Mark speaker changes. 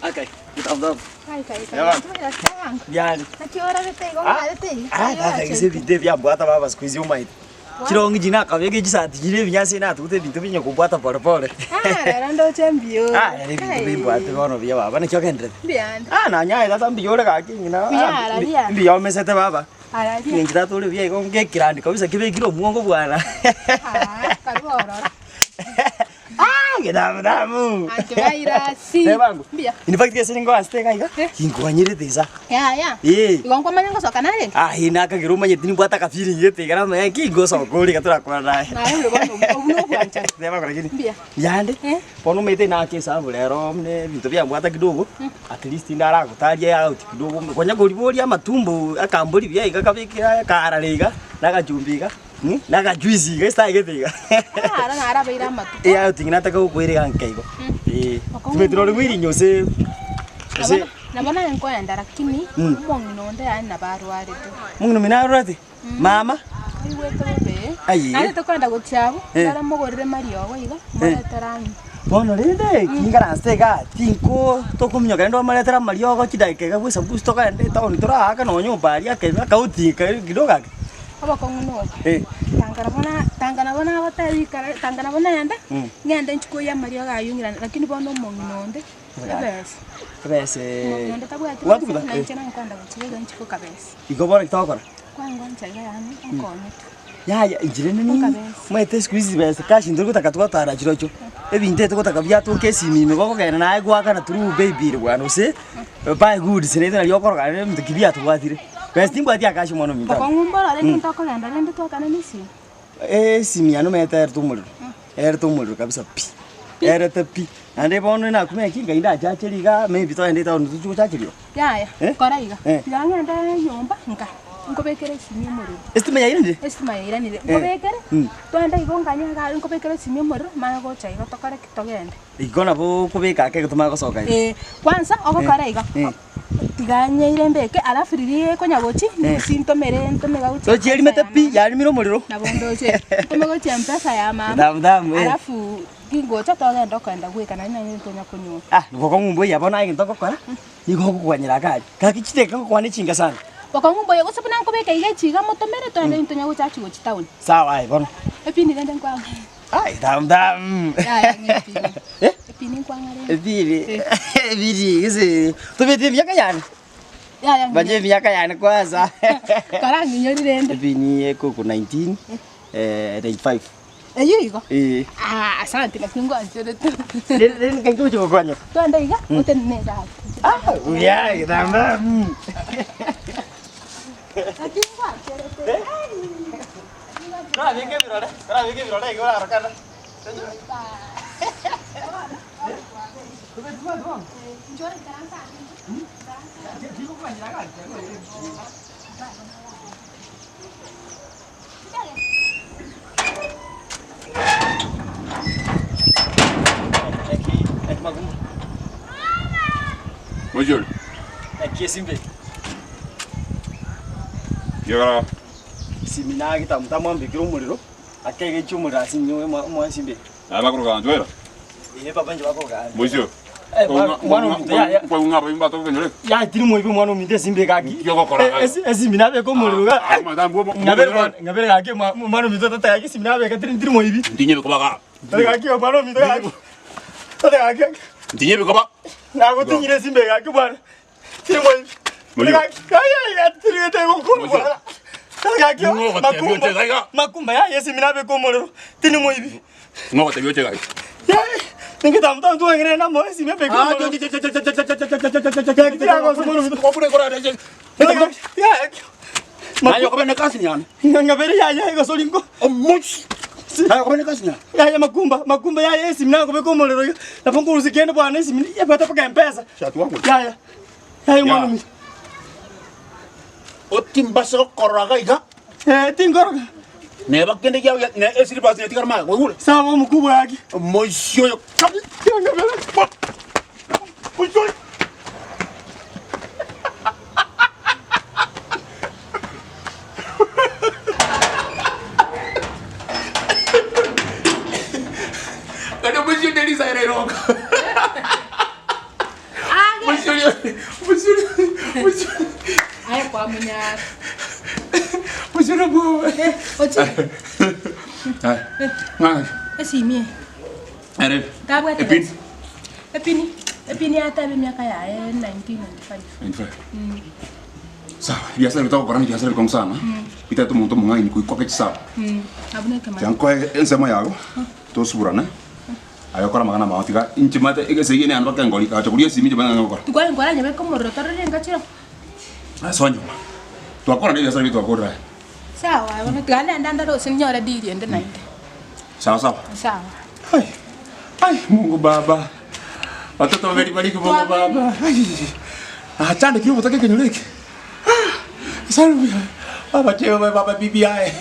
Speaker 1: Akai, getamu Yari. Ah, tata gese ebinto ebi biambwata baba siku hizi omaete. Chirongi chine akabeka echisati chire ebinyasi natugute ebinto binya kobwata pole pole.
Speaker 2: Ah, rero ndoche mbuya ore.
Speaker 1: Ah, rero ebinto bimbwate bono buya baba naki ogenderete?
Speaker 2: Mbuya ande.
Speaker 1: Ah, nanyaye tata mbuya ore gaki ng'ina.
Speaker 2: Buya araria.
Speaker 1: Mbuya omesete baba.
Speaker 2: Araria.
Speaker 1: Ng'encho tata ore buya igo ngekerandi kabisa kebekire omwongo bwana.
Speaker 2: Ah, karue ororo.
Speaker 1: Ah, getamu tamu.
Speaker 2: Antivirus.
Speaker 1: Tebango.
Speaker 2: Mbuya.
Speaker 1: In fact gese ningo asite iga iga.
Speaker 2: Eh.
Speaker 1: Inkwanyerete isa.
Speaker 2: Yaya.
Speaker 1: Eh.
Speaker 2: Igo nkwamanya ngosoka narenge?
Speaker 1: Ah, ii nakagera omanyeti nimbwate aka feeling gete iga namanya ki ngosoka ore iga torakwana naye.
Speaker 2: Naye ore bono obu obu nobwanchani.
Speaker 1: Tebango lakini.
Speaker 2: Mbuya.
Speaker 1: Yande,
Speaker 2: Eh.
Speaker 1: bono omanyete nake esabu rero muna ebinto biambwata kidogo, at least ndaragotaria out kidogo, konya koriboria amatumbo akambori buya iga kabeke akarare iga, na agachumbi iga. Na agajuice iga ase tagete iga.
Speaker 2: Ah, aro narabeire amatuko.
Speaker 1: Eh, outing nataka gokoira iga nka igo. Eh,
Speaker 2: Okong'u
Speaker 1: timanyeti nore bwerinyo gose gose
Speaker 2: Nabo nabo naye nkoenda lakini
Speaker 1: Mm.
Speaker 2: omong'ina onde yaani nabo arwarete.
Speaker 1: omong'ina omino arwarete? Mama?
Speaker 2: Aigwete bobe.
Speaker 1: Aye.
Speaker 2: Naende tokoenda gochia abwo,
Speaker 1: Eh.
Speaker 2: nare mogorere mariogo iga, moretere ang'e.
Speaker 1: Bono rende kingaransete igaa, tinko tokominyoka rende omoretere amariogo chidakika iga bwesa bus togende etown toraaka nonye nyomba aria ake akauti kidogo ake.
Speaker 2: Obokong'u nobo,
Speaker 1: Eh.
Speaker 2: tanga nabo na tanga nabo nagotebi ikara tanga nabo naende,
Speaker 1: Mm.
Speaker 2: ng'ende inche koyia amariogo aywo ng'irane lakini bono omong'ina onde, ebesa.
Speaker 1: Ebesa
Speaker 2: Omong'ina onde tabwati
Speaker 1: Gwatuguta?
Speaker 2: besa, na
Speaker 1: Eh.
Speaker 2: inche nakwenda gochia iga inche gokabesa.
Speaker 1: Igo bono ki togokora?
Speaker 2: Kwangwancha iga yaani, onkonye tu.
Speaker 1: Yaya inche rende nini,
Speaker 2: Okabesa.
Speaker 1: omanyete siku hizi besa cash ntori gotaka twatara chirochio, ebinto ebi togotaka biatoka esimi ime gokogenda naye goakana through paybill bwana gose buy goods naende nario okoroka naende ebinto ki biatobwatire. Besa timbwati akashi omwana ominto aba.
Speaker 2: Bokong'u mborore rende ntokogenda rende twakane na esimi.
Speaker 1: Esimi yane omanyete erete omorero, erete omorero kabisa pi, erete pi. Naende bono nakumenya ki ngai ndachacherie igaa maybe togende etown tochie gochacheria oo.
Speaker 2: Yaya,
Speaker 1: Eh?
Speaker 2: kora iga,
Speaker 1: Eh.
Speaker 2: tiga ng'ende nyomba nka, nkobekere esimi omorero.
Speaker 1: Estima yairanire?
Speaker 2: Estima yairanire, nkobekere,
Speaker 1: Mm.
Speaker 2: twende igo nganye iga nkobekere esimi omorero, manye gocha igo tokore ki togende.
Speaker 1: Igo nabo okobeka ake egetomanya gosoka iga.
Speaker 2: Eh, kwanza ogokora iga,
Speaker 1: Eh.
Speaker 2: tiga nyeire mbeke alafu riria ekonya gochi, ndusie ntomere ntome iga gochia
Speaker 1: Tochi erimete pi, yarimire omorero.
Speaker 2: Nabo ndoche, ntome gochia mpesa ya mama,
Speaker 1: Tamu tamu, eh.
Speaker 2: alafu Gingocha togenda okoenda goika naende nonye ntonya konyora.
Speaker 1: Ah, bokong'u mbuya bono aye egento ogokora, nigo ogokoganyera iga aria. Gaki chidakika ngokwana echinga sana.
Speaker 2: Bokong'u mbuya gose buna nkobeka iga echiga motomere togende ntonya gochachi gochia town.
Speaker 1: Sawa aye bono.
Speaker 2: Epini rende nkwang'are.
Speaker 1: Ai, tamu tamu.
Speaker 2: Yaya ng'a epini.
Speaker 1: Eh?
Speaker 2: Epini nkwang'are.
Speaker 1: Epini, epini gese tobete emiaka yane.
Speaker 2: Yaya ng'a.
Speaker 1: Bache emiaka yane kwanza.
Speaker 2: Kora ng'inyori rende.
Speaker 1: Epini ekoku 19 eh 95.
Speaker 2: Eyio igo?
Speaker 1: Eh.
Speaker 2: Ah, asante naki ngwancherete.
Speaker 1: Rende rende nkai togochia gokonya.
Speaker 2: Twende iga, otenene iga abwo.
Speaker 1: Ah, buya getambaa. Mm.
Speaker 2: Naki ngwancherete.
Speaker 1: Torabeke ebirore, torabeke ebirore iga orarokana.
Speaker 3: Mochori, kiagera naye bakoroka Anjwera. Mochori, nkoigwa ng'a abaibori mbatokenyore.
Speaker 1: Yaya tiri moibi omwana ominto esimba gaki.
Speaker 3: Nki ogokora iga?
Speaker 1: Esimi nabeka omorero iga.
Speaker 3: Ah, amatambo omo-
Speaker 1: Ng'abere bwana, ng'abere gaki omwa- omwana ominto tata gaki esimi nabeka tiri tiri moibi.
Speaker 3: Ntinye ebikoba igaa.
Speaker 1: Tata gaki omwana ominto gaki. Tata gaki.
Speaker 3: Ntinye ebikoba.
Speaker 1: Nagotinyire esimba gaki bwana. Tiri moibi.
Speaker 3: Moibi.
Speaker 1: Gaki gaki gaki tiri gete gokora
Speaker 3: Moibi.
Speaker 1: bwana. Tata gaki
Speaker 3: Ng'o ogotebia
Speaker 1: makumba.
Speaker 3: oche iga iga?
Speaker 1: Makumba yaya esimi nabeka omorero. Tindi moibi.
Speaker 3: Ng'o ogotebia oche iga iga?
Speaker 1: Yaya ningetambuta ntweng'erere namo esimi ebeke omorero. Gaki tiri agosa omwana ominto.
Speaker 3: Naye okobe nekasi yane.
Speaker 1: Ng'abere yaya egosoringo.
Speaker 3: Omochi. Naye okobe nekasi yane.
Speaker 1: Yaya makumba, makumba yaya esimi nagobeka omorero iga. Nabo nkorusia kende bwana esimi yabwate mpaka mpesa.
Speaker 3: Shati wangu.
Speaker 1: Yaya. Yaya omwana
Speaker 3: Ya.
Speaker 1: ominto.
Speaker 3: Otimbase gokorora iga iga.
Speaker 1: Eh, tinkoroga.
Speaker 3: Neba kende kiao gia- ne esilipas netigara magega kwaigure.
Speaker 1: Sawa omokubwa gaki.
Speaker 3: Omoisia oyo kabi.
Speaker 1: Ng'abere.
Speaker 3: Omoisia oyo. Keroka.
Speaker 2: Age.
Speaker 3: Mosori, mosori, mosori.
Speaker 2: Aye kwamunyara.
Speaker 3: Mosori bwo.
Speaker 2: Ochi.
Speaker 3: Ai. Ng'ai.
Speaker 2: Esimi eye.
Speaker 3: Ere.
Speaker 2: Tabwate
Speaker 3: Epini.
Speaker 2: besa. Epini. Epini yateba emiaka yaye 1995.
Speaker 3: 95. Sawa, ebiasara ebi togokora nebiasara ebikong'u sana, bitagete omonto omong'aini koikwa ake chisabu.
Speaker 2: Abwo nekemani.
Speaker 3: Tiga nkoe ensemo yago, tosuburane, aye okore amang'ana amao tiga inche mate egese eyio neyane mpaka engori, gacha koria esimi inche manye ng'a ngokora.
Speaker 2: Tikware nkwaranyebeka omorero torore enka chiro.
Speaker 3: Ase onyuma, twakora na ebiasara ebi twakorire aya.
Speaker 2: Sawa bono tiga nende ndore gose ninyore deal ende naende.
Speaker 3: Sawa sawa.
Speaker 2: Sawa.
Speaker 3: Ai, ai, Mungu Baba. Watoto wamenibariki Mungu Baba. Ai, achandekire obotaka ekenyoro eke. Ah, Salve. Baba cheo baba bibi aye.